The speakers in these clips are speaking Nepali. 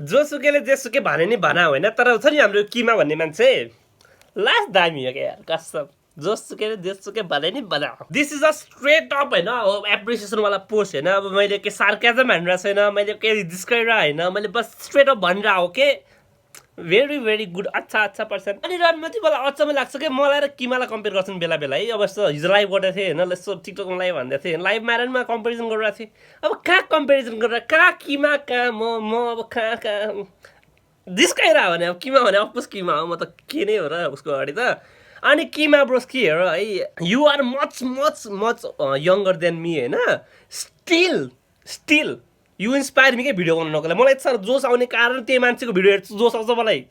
जोसुकैले जेसुकै भने नि भना होइन तर छ नि हाम्रो किमा भन्ने मान्छे लास्ट दामी हो क्या यार कसम जोसुकैले जेसुकै भने नि भना this is a straight up होइन एप्रिसिएसन वाला पोस्ट होइन अब मैले के सार्क्याजम हानिरहेको छैन मैले केही जिस्काइरहेको होइन मैले बस स्ट्रेट अप भनिरहेको हो के भेरी भेरी गुड अच्छा पर्सन अनि रणमती मलाई अचम्म लाग्छ कि मलाई र किमालाई कम्पेयर गर्छन् बेला बेला है अब यस्तो हिजो लाइभ गरेको थिएँ होइन यस्तो टिकटकमा लाइभ भन्दै थिएँ लाइभ मारेरमा कम्पेरिजन गरिरहेको थिएँ अब कहाँ कम्पेरिजन गरेर कहाँ किमा कहाँ म अब कहाँ जिस्काइरह भने अब किमा भने अफकोर्स किमा हो म त के नै हो र उसको अगाडि त अनि किमा ब्रोस के हेर है you are much much much younger than me होइन स्टिल यु इन्सपायर मी के भिडियो बनाउनको लागि मलाई यति साह्रो जोस आउने कारण त्यही मान्छेको भिडियो हेर्छु जोस आउँछ मलाई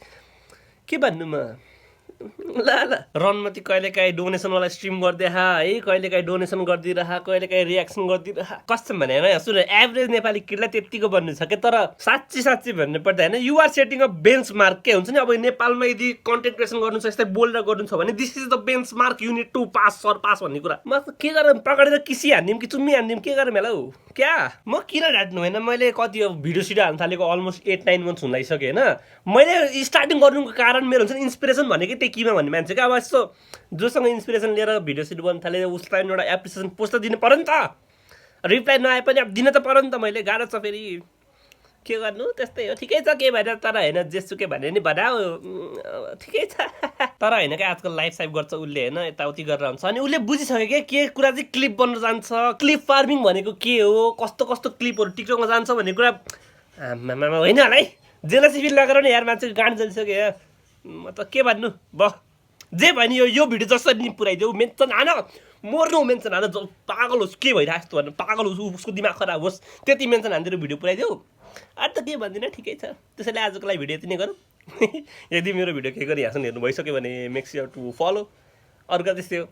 के भन्नु म ल रणमती कहिलेकाहीँ डोनेसनवाला स्ट्रिम गरिदिएहा है कहिलेकाहीँ डोनेसन गरिदिइरह कहिलेकाहीँ रियाक्सन गरिदिइरह कस्तो भने होइन सुन एभरेज नेपाली किडलाई त्यत्तिको बन्नु छ क्या तर साँच्ची भन्नु पर्दा होइन you're setting a bench mark के हुन्छ नि अब नेपालमा यदि कन्टेन्ट क्रिएसन गर्नु छ यस्तै बोलेर गर्नु छ भने this is the benchmark unit to pass भन्ने कुरा म के गरेर पकडेर किसी हानिदिउँ कि चुम्मी हानिदिउँ के गरेँ होला हौ क्या म किन ढाट्नु होइन मैले कति अब भिडियो सिडियो हाल्नु थालेको अलमोस्ट 8-9 मन्थ्स हुन लागिसकेँ होइन मैले स्टार्टिङ गर्नुको कारण मेरो हुन्छ नि इन्सपिरेसन भनेको त्यही किमा भन्ने मान्छे क्या अब यस्तो जोसँग इन्सपिरेसन लिएर भिडियो सिडियो गर्नु थालेँ उसलाई एउटा एप्रिसिएसन पोस्ट त दिनु पऱ्यो नि त रिप्लाई नआए पनि अब दिन त पऱ्यो नि त मैले गाह्रो छ फेरि के गर्नु त्यस्तै हो ठिकै छ के भएर तर होइन जेसुकै भने नि बनाऊ ठिकै छ तर होइन क्या आजकल लाइफ साइफ गर्छ उसले होइन यताउति गरेर हुन्छ अनि उसले बुझिसक्यो के कुरा चाहिँ क्लिप बन्न जान्छ क्लिप फार्मिङ भनेको के हो कस्तो कस्तो क्लिपहरू टिकटकमा जान्छ भन्ने कुरा होइन होला है जेलसी फिल लगेर नि यार मान्छेको गाँड जलिसक्यो म त के भन्नु जे भन्यो यो भिडियो जसरी नि पुऱ्याइदेऊ मेन्सन हान मर्नु मेन्सन हान पागल होस् के भइरहेको यस्तो भन्नु पागल होस् उसको दिमाग खराब होस् त्यति मेन्सन हानिदिएर भिडियो पुऱ्याइदेऊ अरू त के भन्दिनँ ठिकै छ त्यसैले आजको लागि भिडियो यति नै गरौँ यदि मेरो भिडियो के गरी यहाँसम्म हेर्नु भइसक्यो भने मेक स्योर टु फलो अरू त्यस्तै हो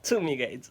छु मी गाइज